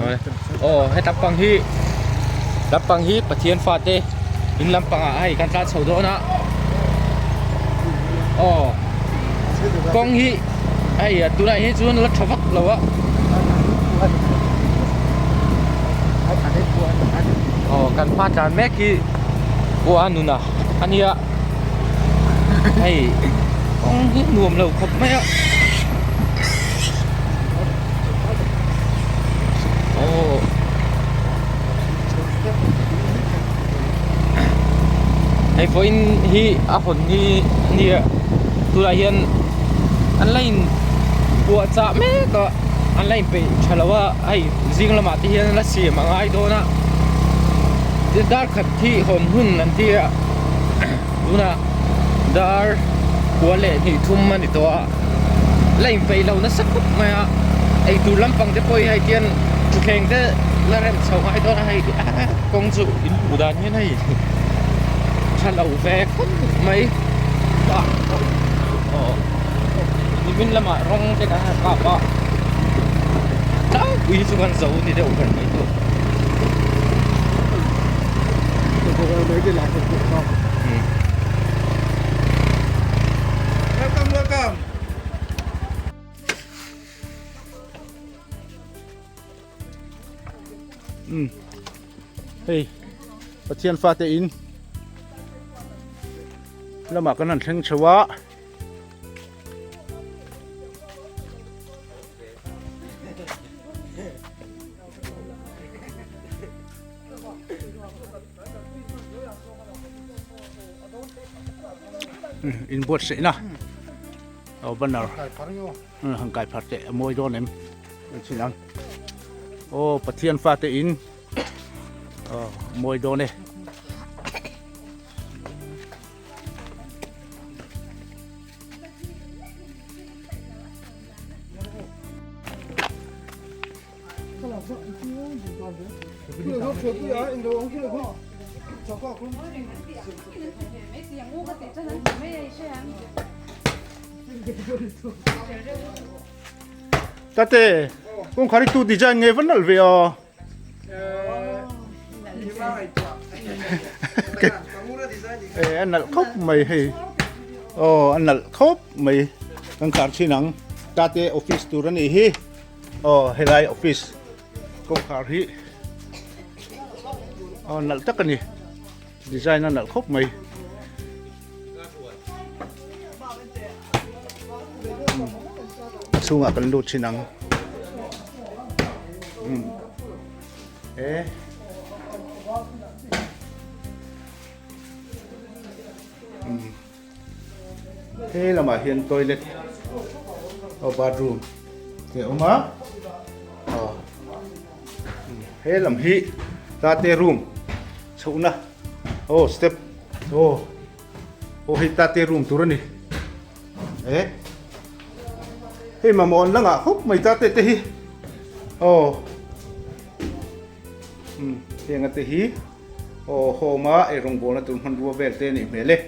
Aw he lampang hi lampang hi Pathian fate in lampangah hei kan tlan chho dawn a aw kawng hi hei tunah hi chuan la tha vak lo a aw kan hma tlan mek hi kua nuna a nia hei kawng hi nuam lo khawp mai a. Aw hei vawiin hi a hawn hi a nia tunah hian an la in puah chah mek a an la inpeih tha lo a hei zing lamah te hian la siam a ngai dawn a dar khat hi hawn hun an ti a tunah dar kua leh hnih thum a ni tawh a. La inpeih lo nasa khawp mai a, eitur lampang te pawh hi hei tian thutthleng te la rem chho ngai dawn a hei kawng chu in hmuh dan hian hei tha lo ve khawp mai aw nimin lamah rawng te kan han kap a tlangpui hi chu kan zo ni deuh ber mai tur. Welcome, welcome. Hmm. Hei, Pathian fate in lamah kan han thleng chho a. In buatsaihna aw banner han kai phar teh a mawi dawn em an chhin ang aw Pathian fate in aw mawi dawn e. Tate, kawngkhar hi tu design nge va nalh ve aw. E a nalh khawp mai hei. Aw a nalh khawp mai. Kan khar thin ang. Tate office tur a nih hi. Aw helai office kawngkhar hi aw nalh tak a ni design a nalh khawp mai a chhungah kan lut thin ang e He lamah hian toilet aw bathroom te a awm a aw he lam hi tate room chhohna aw step aw aw hei tate room tur a ni e hei mamawh an la ngah khawp mai tate te hi aw heng ate hi. Aw home a eirawngbawlna tur hmanrua vel te a nih hmel e.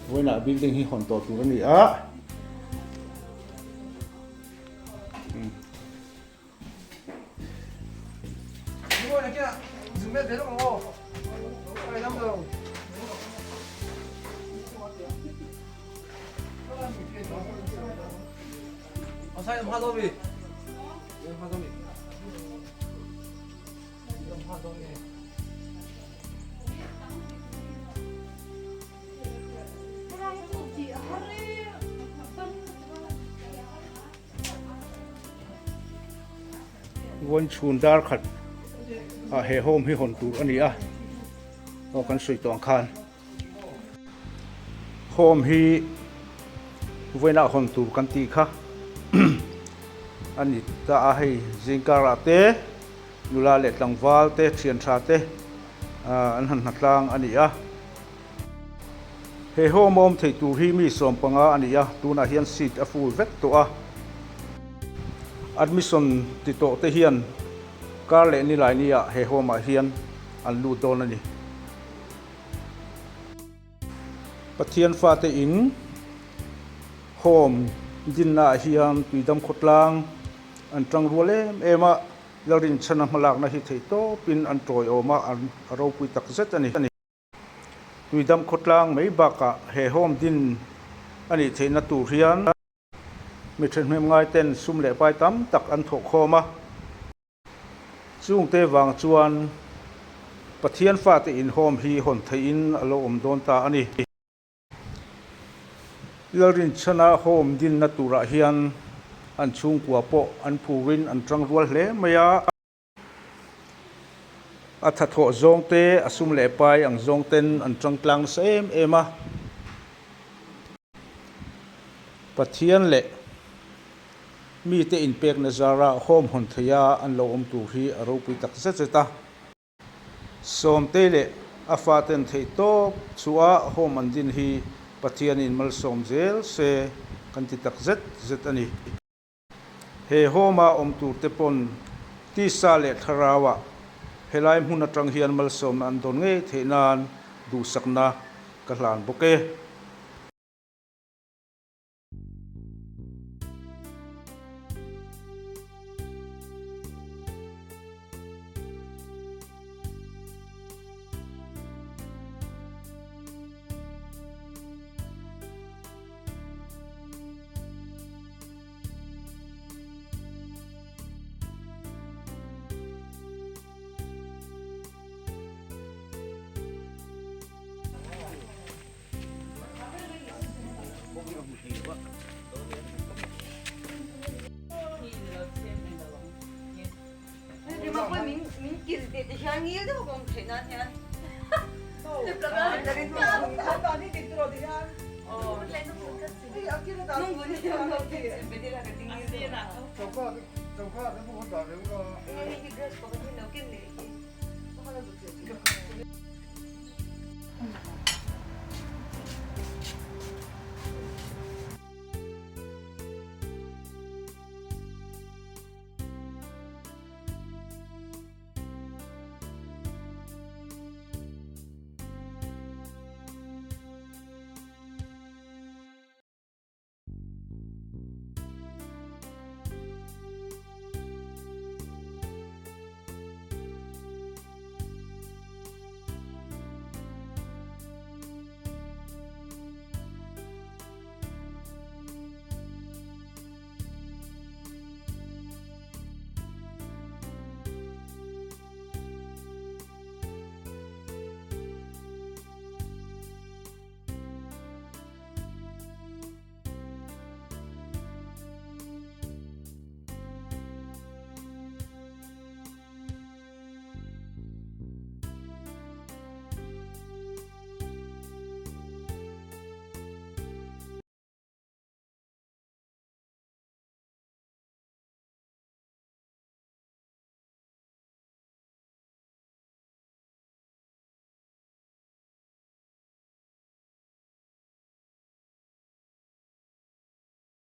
Vawiinah building hi hawn tawh tur a ni a. Vawiin chhun dar khat ah he home hi hawn tur a ni a aw kan sawi tawh ang khan home hi vawiinah hawn tur kan tih kha a ni ta a hei zingkarah te. Nula leh tlangval te, thian tha te an han hnatlang a ni a. He home a awm thei tur hi mi 15 a ni a, tunah hian seat a full vek tawh a. Admission ti tawh te hian kar leh nilai ni ah he home ah hian an lut dawn a ni. Pathian fate in home dinna ah hian Tuidam khawtlang. An tang rual em em a, Lalrinchhana hmalakna hi theih tawpin an tawiawm a, an ropui tak zet a ni. Tuidam khawtlang mai bakah he home din a nih theihna tur hian mi thahnem ngaiten sum leh pai tam tak an thawh khawm a. Chungte vang chuan Pathian fate in home hi hawn theihin a lo awm dawn ta a ni. Lalrinchhana home dinna turah hian an chhungkua pawh an phurin an tangrual hle mai a. A thathawh zawng te, a sum leh pai ang zawng ten an tang tlang nasa em em a. Pathian leh mite inpekna zara home hawn theia an lo awm tur hi a ropui tak zet zet a. Sawmte leh a faten theih tawp chhuah home an din hi Pathianin malsawm zel se kan ti tak zet zet a ni. He home-a awm turte pawn tisa leh thlarauah helai hmun atang hian malsawmna an dawn ngei theih nan duhsakna ka hlan bawk e.